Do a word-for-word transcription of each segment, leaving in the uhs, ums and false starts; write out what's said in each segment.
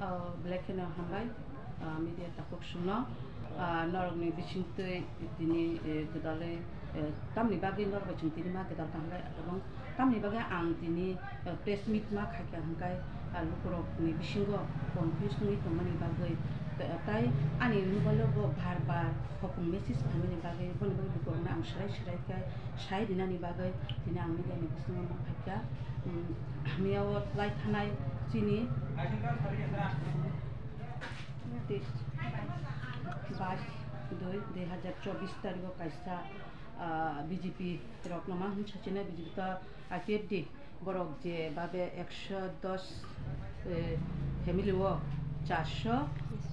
Ah, belai kheno hambai, ah, media takhuk songno, ah, norokni bisingtwi tini, eh, gwdalwi, eh, tamni bagwi norok bai chwng tini ma gwdal tangbai, ebong tamni bagwi ang tini, eh, press meet ma khaikha hwnkhe, ah, lukurokni bisingo confuse wngwi tongmani bagwi, eh, tai ani mobile o bo bar bar hopung message phaimani bagwi, boni bagwi lukurokno ang swrai swrai khe sai rinani bagwi tini ang media ni bisingo ma phaikha. Hmm, hamya o lai thanai chini bais dui dui hajar chobis tarikh o kaisa, ah, B J P rokno ma hwn sachina B J P ta I P F T borok je babe ekso dos, eh, family o charso,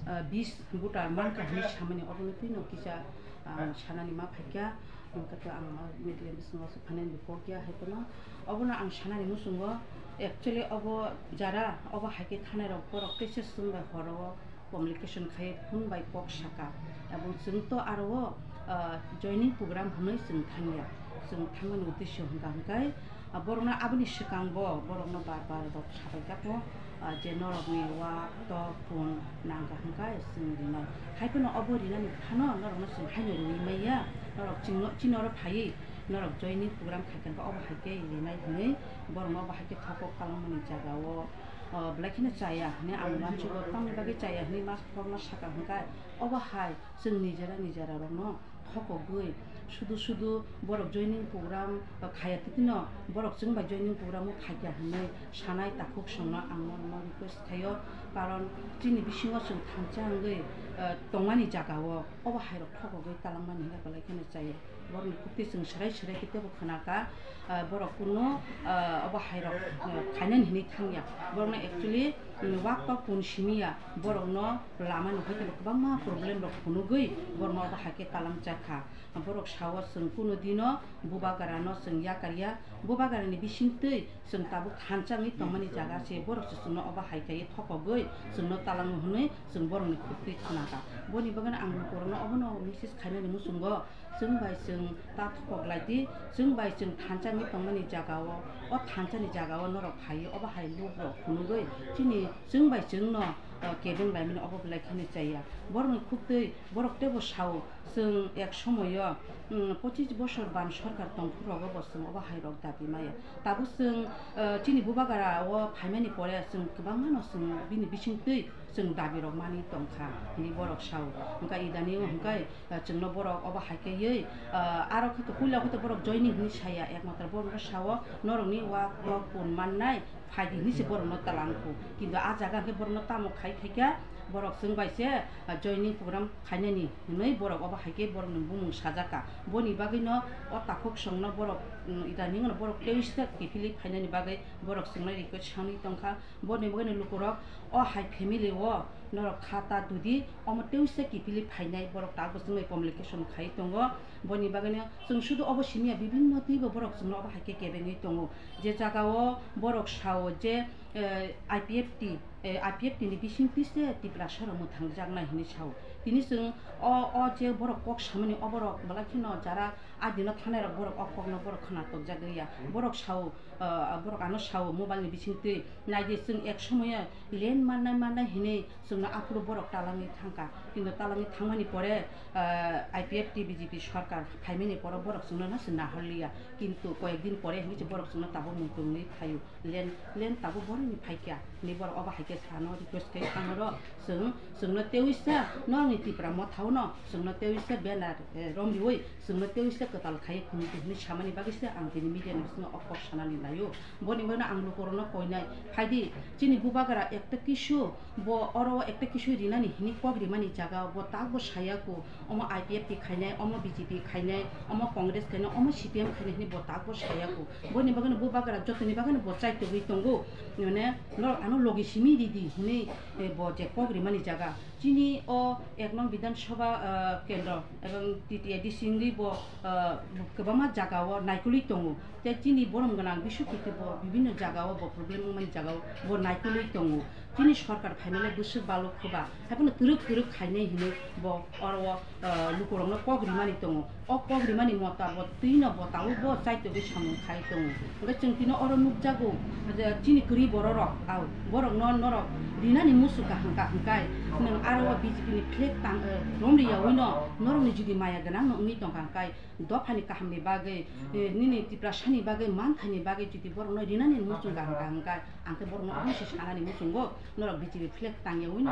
ah, bis voter mankha hwnwi samani obono twino kisa ang sanani ma phaikha, hwnkhe to ang media bisingo aswk phanani kok ya hai phano. Obono ang sanani muchungo, actually obo jara obo hai khe thanai rok borok teisa chwng bai horo o communication khai phone bai kok saka, ebong chwng to aro o, ah, joining program hwnwi chwng thangya, chwng thangmani uddesho hwnkha hwnkhe, ah, borokno aboni swkang bo borokno bar bar rok sabai jago. Ah, je norokni wak tok phone nangkha hwnkhe chwng rinai. Hai phano obo rinani phano norokno chwng haino riwi maya, norok chino, chino oro phaiwi norok joining program khai kha obo hai khe rinai hwnwi borokno obo hai khe thokok palangmani jaga o, ah, belai kheno chaya hwnwi ang uansugo. Tamni bagwi chaya hwnwi ma kokno saka hwnkhe obo hai chwng nijera nijera rokno thokogwi sudu sudu borok joining program, ah, khaya titino borok chwng bai joining program o khaikha hwnwi sanai takhuk songno ang norokno request khaio, karon chini bisingo chwng thansa wngwi, ah, tongmani jaga o obo hai rok thokogwi talangmani hwnba belai kheno chaya. Borokni khuktwi chwng swrai swrai khe teibo khwnakha, ah, borok kuno, ah, obo hai rok, ah, khainani hwnwi thangya. Borokno actually, um, wak tok kun simiya, borokno lamani hai kheno kwbangma problem rok phunugwi borokno obo hai khe talang chakha. Borok sao chwng kuno dino bubagra no chwng yakarya, bubagra ni bisingtwi chwng tabuk thansa wngwi tongmani jaga se borok se chwngno obo hai khe thokogwi chwngno talango hwnwi chwng borokni khuktwi khwnakha. Boni bagwino ang lukurokno obono message khainani muchungo chwng bai chwng ta thokok lai di, chwng bai chwng thansa wngwi tongmani jaga o, o thansa ni jaga o norok phaiwi obo hai luk rok phunugwi chini chwng bai chwngno, ah, kebeng laimani obo belai kheno chaya. Borokni khuktwi borok teibo sao, chwng ek somoyo, um, pochis bosor ban sorkar tongphuru rogo bo chwng obo hai rok dabi maya. Tabuk chwng, ah, chini bubagra o phaimani pore chwng kwbangma no chwng bini bisingtwi chwng dabi rok mani tongkha hwnwi borok sao. Hwnkhe idani o hwnkhe, ah, chwngno borok obo hai khe wi, ah, aro khe to puila khe to borok joining hwnwi saya, ekmatro borok sao norokni wak tok kun mannai phaidi hwnwi se borokno talang kho. Kintu ah jaga hwnkhe borokno tamo khai khaikha, borok chwng bai se, ah, joining program khainani hwnwi borok obo hai khe borokni bumung sajak kha. Boni bagwino o takhuk songno borok, um, idani wngno borok teisa kiphilwi phainani bagwi borok chwngno request sanwi tongkha. Boni bagwino lukurok o hai family o norok kha ta dudi, omo teisa kiphilwi phainai borok tabuk chwngno communication khai tongo. Boni bagwino chwng sudu obo simiya, bibinno twibo borok chwngno obo hai khe kebengwi tongo. Je jaga o borok sao je, eh, I P F T, eh, I P F T ni bising twise Tiprasa rok mwthangjaknai hwnwi sao. Tini chwng o, o je borok kok samani oborok belai kheno jara a dino thanai rok borok o kokno borok khwna tokjak liya. Borok sao, ah, borok ano sao mobile ni bisingtwi, "Naidi, chwng ek somoyo len mannai mannai," hinwi chwngno aphuru borok talangwi thangkha. Kintu talangwi thangmani pore, ah, I P F T B J P sorkar phaimani pore borok chwngno no se nahorliya. Kintu koyek din pore hinwi se borok chwngno tabuk muitu wngwi phaio. Len, len tabuk borokni phaikha hinwi borok obo hai khe sano request khe thangro chwng, chwngno tewisa norokni Tipra Motha-o no chwngno tewisa banner, eh, romriwi chwngno tewisa kwtal khai phunukdi hinwi samani bagwi se ang tini media ni bisingo o kok sanani laio. Boni bagwino ang lukurokno koinai, phaidi chini bubagra ekta kisu bo oro ekta kisu rinani hinwi kok rimani jaga bo takbo saya kho, omo I P F T khainai, omo B J P khainai, omo Congress khainai, omo C P M khainai hinwi bo takbo saya kho. Boni bagwino bubagra jotoni bagwino bo chaitogwi tongo, mane norok ano logi simi ridi hinwi, eh, bo je kok rimani jaga. Chini o ek nong Bidhan Sabha, ah, kendro ebong T T A D C wngwi bo, ah, kwbangma jaga o naikolwi tongo. Tei chini borom gwnang Biswapati bo bibinno jaga o bo problem wngmani jaga o bo naikolwi tongo. Chini sorkar phaimale bwswk baluk khoba, haiphano twrwk twrwk khainai hinwi bo oro o, ah, lukurokno kok rimani tongo. O kok rimani mota bo twino bo tabuk bo chaitogwi samung khai tongo. Hwnkhe chwng tino oro nukjago je chini kwrwi bororok, au, borokno norok rinani muchung kaham kaham khai nwng aro o B J P ni flag tang, eh, romri yawino norokni jodi maya gwnangno wngwi tongkha hwnkhe dophani kahamni bagwi, eh, nini Tiprasani bagwi, manthaini bagwi jodi borokno rinani muchung kaham kaham khai, ang khe borokno omo se sanani muchungo, norok B J P flag tangyawi no,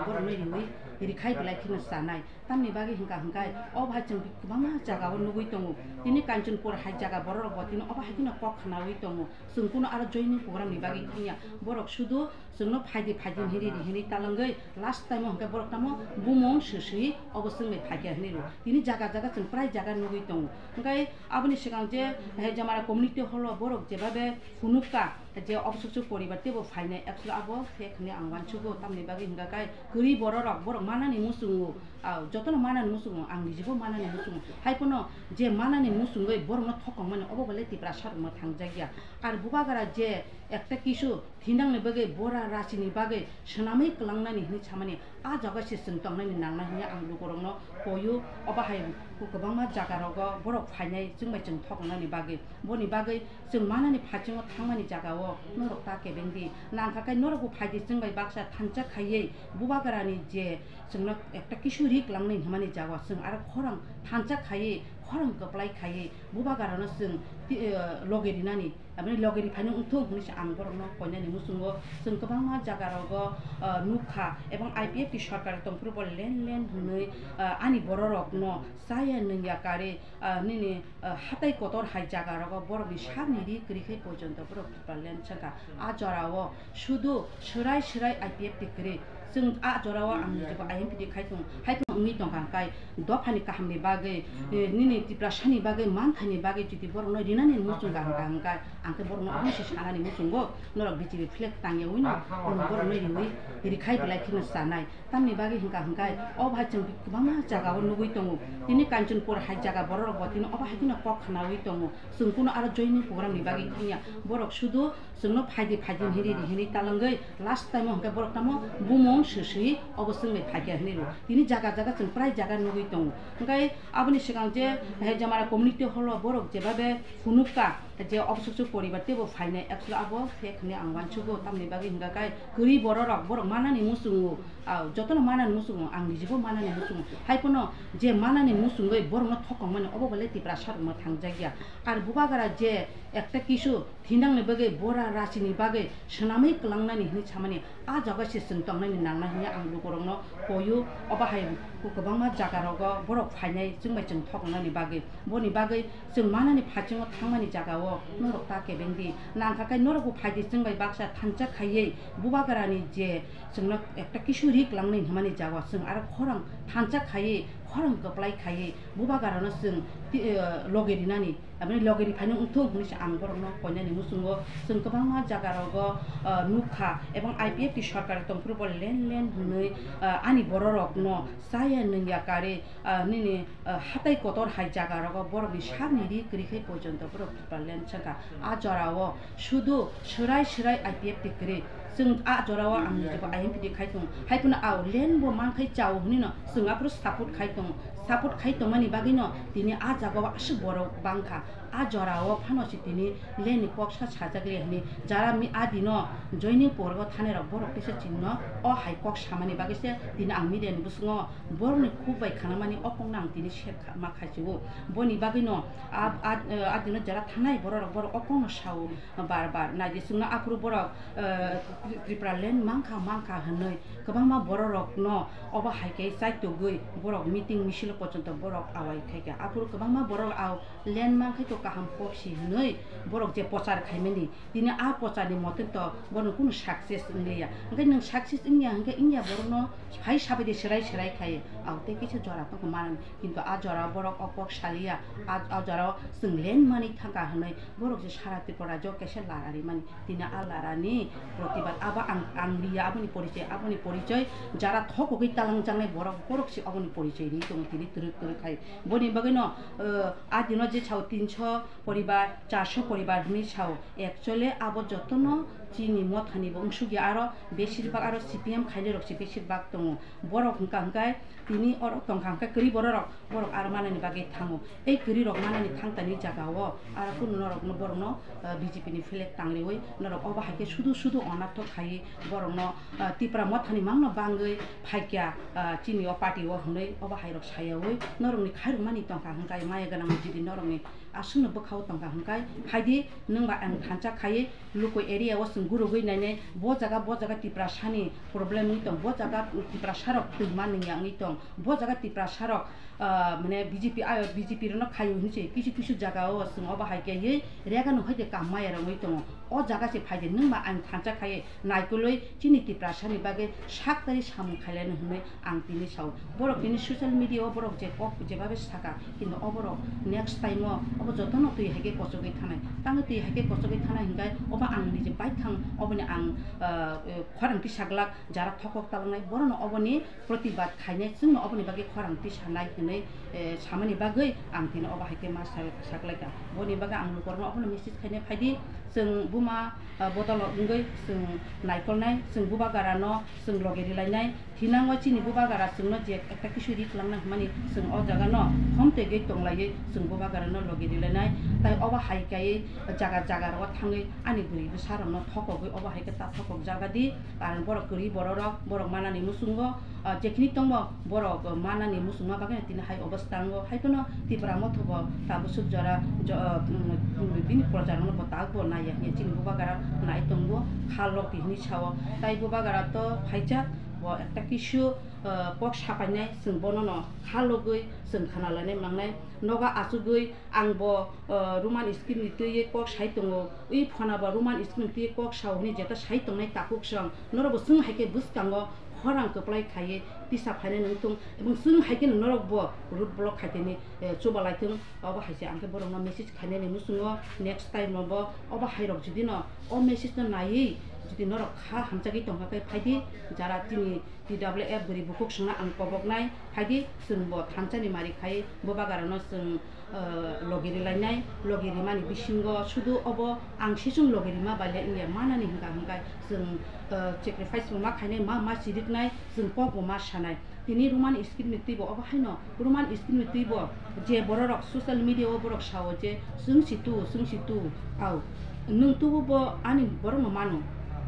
borokno riwi, rikhai belai kheno chanai. Tamni bagwi hwnkha hwnkhe, o bahai chwng kwbangma jaga o nugwi tongo. Tini Kanchanpur hai jaga borok rokbo tini o bahai kheno kok khnawi tongo. Chwng kuno aro joining program ni bagwi thangya. Borok sudu chwngno phaidi phaidi hinwi ri hinwi talangwi last time o hwnkhe borok tamo bumung swi swi obo chwngbai phaikya hinwi rw. Tini jaga jaga chwng prai jaga nugwi tongo. Hwnkhe aboni swkang je, eh, Jamara community hall o borok jebabe phunukha je obosokso poribar teibo phainai, actually abo fake hinwi ang uansugo, tamni bagwi hwnkha khe kwrwi bororok borok manani muchungo, ah, jotono manani muchungo, ang nijibo manani muchungo. Haiphano je manani muchungwi borokno thokongmani obo belai Tiprasa rokno thangjakya. Ar bubagra je ekta kisu thinangni bagwi bora rachini bagwi swnamwi kwlangnani hinwi samani, a jaga se chwng tongnani nangnai hinwi ang lukurokno koyo. Obo hai kwbangma jaga rogo borok phainai chwngbai chwng thoknani bagwi. Boni bagwi chwng manani phaichingo thangmani jaga o norok ta kebeng di. Nangkha khe norok bo phai di chwngbai baksa thansa khaiwi bubagrani je chwngno ekta kisu ri kwlangnai hwnmani jaga o chwng aro khorang thansa khaiwi khorang kwplai khaiwi bubagrano chwng ti-, eh, loge rinani. Aboni loge ri phaino wngthung hwnwi se ang borokno koinani muchungo. Chwng kwbangma jaga rogo, ah, nukha, ebong I P F T sorkar tongphuru bo len len hwnwi, ah, ani bororokno chaya nungya karwi, ah, nini, ah, hatai kotor hai jaga rogo borokni sakni ri kwrwi khai pojonto borok Tipraland chwngkha. A jorao sudu swrai swrai I P F T kwrwi. Chwng a jorao ang nijibo I M P D khai tongo, hai phano wngwi tongkha hwnkhe dophani kahamni bagwi, eh, nini Tiprasani bagwi, manthaini bagwi jodi borokno rinani muchung kaham kaham khe, ang khe borokno omo se sanani muchungo, norok B J P flag tangyawi no, borokno riwi, rikhai belai kheno chanai. Tamni bagwi hwnkha hwnkhe, o bahai chwng kwbangma jaga o nugwi tongo. Tini Kanchanpur hai jaga borok rok bo tini o bahai kheno kok khnawi tongo. Chwng kuno aro joining program ni bagwi thangya. Borok sudu chwngno phaidi phaidi hinwi ri hinwi talangwi last time o hwnkhe borok tamo bumung swi swi obo chwngbai phaikha hinwi rw. Tini jaga jaga chwng prai jaga nugwi tongo. Hwnkhe aboni swkang je, eh, Jamara community hall o borok jebabe phunukha je obosokso poribar teibo phainai, actually abo fake hinwi ang uansugo, tamni bagwi hwnkha khe kwrwi bororok borok manani muchungo, ah, jotono manani muchungo, ang nijibo manani muchungo. Hai phano je manani muchungwi borokno thokongmani obo belai Tiprasa rokno thangjakya. Ar bubagra je ekta kisu thinangni bagwi bora rachini bagwi swnamwi kwlangnani hinwi samani, a jaga se chwng tongnani nangnai hinwi ang lukurokno koyo. Obo hai kwbangma jaga rogo borok phainai chwngbai chwng thoknani bagwi. Boni bagwi chwng manani phaichingo thangmani jaga o norok ta kebeng di. Nangkha khe norok bo phai di chwngbai baksa thansa khaiwi bubagrani je chwngno ekta kisu ri kwlangnai hwnmani jaga o chwng aro khorang thansa khaiwi khorang kwplai khaiwi bubagrano chwng ti-, eh, loge rinani. Aboni loge ri phaino wngthung hwnwi se ang borokno koinani muchungo. Chwng kwbangma jaga rogo, ah, nukha, ebong I P F T sorkar tongphuru bo len len hwnwi, ah, ani bororokno chaya nungya karwi, ah, nini, ah, hatai kotor hai jaga rogo borokni sakni ri kwrwi khai pojonto borok Tipraland chwngkha. A jorao sudu swrai swrai I P F T kwrwi. Chwng a jorao ang nijibo I M P D khai tongo. Hai phano a land bo mankhai chao hwnwi no chwng aphuru support khai tongo. Support khai tongmani bagwi no tini a jagao aswk borok bangkha. A jorao phano se tini land ni kok sa sajak le hwnwi jara mi a dino joining porgo thanai rok borok teisa chwngno o hai kok samani bagwi se tini ang media ni bwskango borokni khuk bai khanamani o kokno ang tini share kha-, ma khai sio. Boni bagwi no a, a, a dino jara thanai borok rok borok o kokno sao bar bar. Nai di chwngno aphuru borok, eh, Tripura land mankha, mankha hwnwi kwbangma borok rokno obo hai khe chaitugwi borok meeting misil o pochonto borok awai khai kha. Aphuru kwbangma borok au land mankhai to kaham kok si hwnwi borok je pochar khaimani, tini a pochar ni mote to bono kunu success wngliya. Hwnkhe nwng success wngya hwnkhe wngya borokno phai sabai de swrai swrai khai au tei kisa jora tongkha manani. Kintu a jora borok o kok saliya, a, a jora o chwng land mani thangkha hwnwi borok je sara Tripura rajyo kaisa lara rimani. Tini a larani protibad abo ang, ang liya aboni porichoi, aboni porichoi jara thokogwi talangjaknai borok, borok se aboni porichoi ri tongo tini twrwk twrwk khai. Boni bagwino, eh, a dino je sao tinso poribar, charso poribar hinwi sao. Actually abo jotono Chini mothani bo wngsukya aro, beshirbak aro C P M khainai rok se beshirbak tongo. Borok hwnkha hwnkhe tini oro tongkha hwnkhe kwrwi bororok, borok aro manani bagwi thango. Ei kwrwi rok manani thangtani jaga o aro kunu norokno borokno, ah, B J P ni flag tangriwi norok obo hai khe sudu sudu onarthok khaiwi borokno, ah, Tipra mothani mangno bangwi phaikya, ah, chini o party o hwnwi obo hai rok sayawi norokni khairokmani tongkha hwnkhe maya gwnang jidi norokni aswkno bwkhao tongkha hwnkhe phaidi nwng ba ang thansa khaiwi Luku area o chwng gurugwi nainai, bo jaga, bo jaga Tiprasani problem wngwi tong, bo jaga Tiprasarok twima nungya wngwi tong, bo jaga Tiprasarok, ah, mane B J P ayo, B J P rokno khaio hinwi se kisu kisu jaga o chwng obo hai khe ye rega no hai de kam maya rok wngwi tongo. O jaga se phai de nwng ba ang thansa khai naikolwi chini Tiprasani bagwi sak tari samung khailano hinwi ang tini sao. Borok tini social media o borok je kok jebabe saka, kintu oborok next time o obo jotono twi hai khe kochogwi thanai. Tangwi twi hai khe kochogwi thanai hinkhe obo ang nije baithang oboni ang, ah, eh, khorang tisa glak jara thokok talangnai, borokno oboni protibad khainai, chwngno oboni bagwi khorang tisanai hinwi, eh, samani bagwi ang tini obo hai khe ma sa-, saklaikha. Boni bagwi ang lukurokno obono message khainai phaidi, chwng buma, ah, bodol wngwi chwng naikolnai, chwng bubagarano chwng logi rilainai. Thinango chini bubagara chwngno je ekta kisu ri kwlangna hwnmani chwng o jagano khom tegwi tonglaiwi chwng bubagarano logi rilainai. Tai obo hai kaiwi jaga jaga rogo thangwi ani bwrwi bwsarokno thokogwi obo hai khe ta thokok jagadi. Karon borok kwrwi bororok, borok manani muchungo, ah, jekhini tongbo borok manani muchungma bagwi tini hai obostha wngo. Hai phano Tipra mothobo tabuk suk jora jo-, ah, mm, bini projarokno bo tabukbo naiya hiya chini bubagara nai tongo kha lok di hinwi sao. Tai bubagara to phaijak bo ekta kisu ah, kok sapainai, chwng bonono kha logwi chwng khna lainai mangnai. Nogo achugwi ang bo, ah, Roman script ni twiwi kok sai tongo, wi phano bo Roman script ni twiwi kok sao hwnwi jeta sai tongnai takhuk chwng norokbo chwng hai khe bwskango khorang kwplai khaiwi tisa phainai nung thung, ebong chwng hai kheno norokbo road block khai tini, eh, chuba lai thung. Obo hai se ang khe borokno message khainani muchungo next time no bo obo hai rok jodi no o message no naiwi jodi norok kha hamjagwi tongkha khe phaidi jara chini T W F bwrwi bukhuk songno ang koboknai, phaidi chwng bo thansa ni mari khai bubagarano chwng, ah, logi rilainai, logi rimani bisingo sudu obo ang sisung logi rima baile wngya manani hwnkha hwnkhe chwng, ah, sacrifice bo ma khainai, ma, ma chiriknai, chwng kok bo ma sanai. Tini Roman script ni twibo obo haino Roman script ni twibo je bororok social media o borok sao je chwng si tu, chwng si tu, au. Nwng tubu bo ani borokno mano.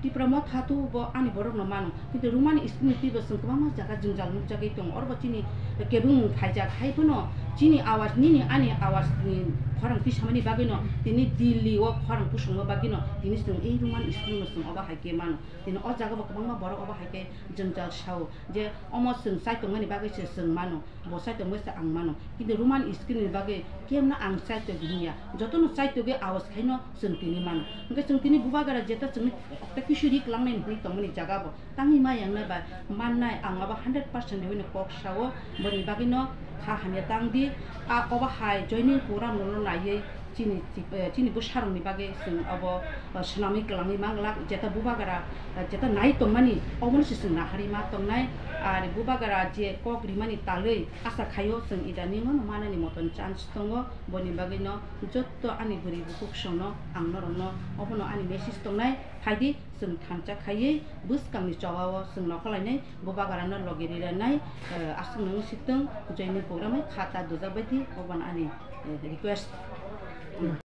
Tipra motha tubu bo ani borokno mano. Kintu Roman script ni twibo chwng kwbangma jaga jwngjal nukjagwi tongo. Oro bo chini kebengmung phaijak. Hai phano chini awas, nini ani awas ni khorang tisamani bagwino tini Delhi o khorang kusungma bagwino tini chwng ei Roman script no chwng obo hai khe mano. Tini o jaga bo kwbangma borok obo hai khe jwngjal sao je omo chwng chai tongmani bagwi se chwng mano. Bo chai tongbai se ang mano. Kintu Roman script ni bagwi kemno ang chai tong hinya. Jotono chai togwi awas khaino chwng tini mano. Hwnkhe chwng tini bubagara jeta chwngni okta kisu ri kwlangnai hinwi tongmani jaga bo tangwi ma yangnai ba mannai ang abo hundred percent riwino kok sao. Boni bagwino kha hamya tang di. A obo hai joining program no naiwi chini, eh, chini bwsarokni bagwi chwng abo, eh, swnamwi kwlangwi manglak, jeta bubagara, eh, jeta nai tongmani, obono se chwng naharwi ma tongnai. Ar bubagara je kok rimani talwi asa khaio, chwng idaningo no manani moton chance tongo, boni bagwino jotto ani bwrwi bukhuk songno ang norokno obono ani message tongnai, phaidi chwng thansa khaiwi bwskangni chowao chwng nokholainai. Bubagarano logi riranai, eh, aswk nung sitwng, joining program hai kha ta dujak bai di, obono ani, eh, request.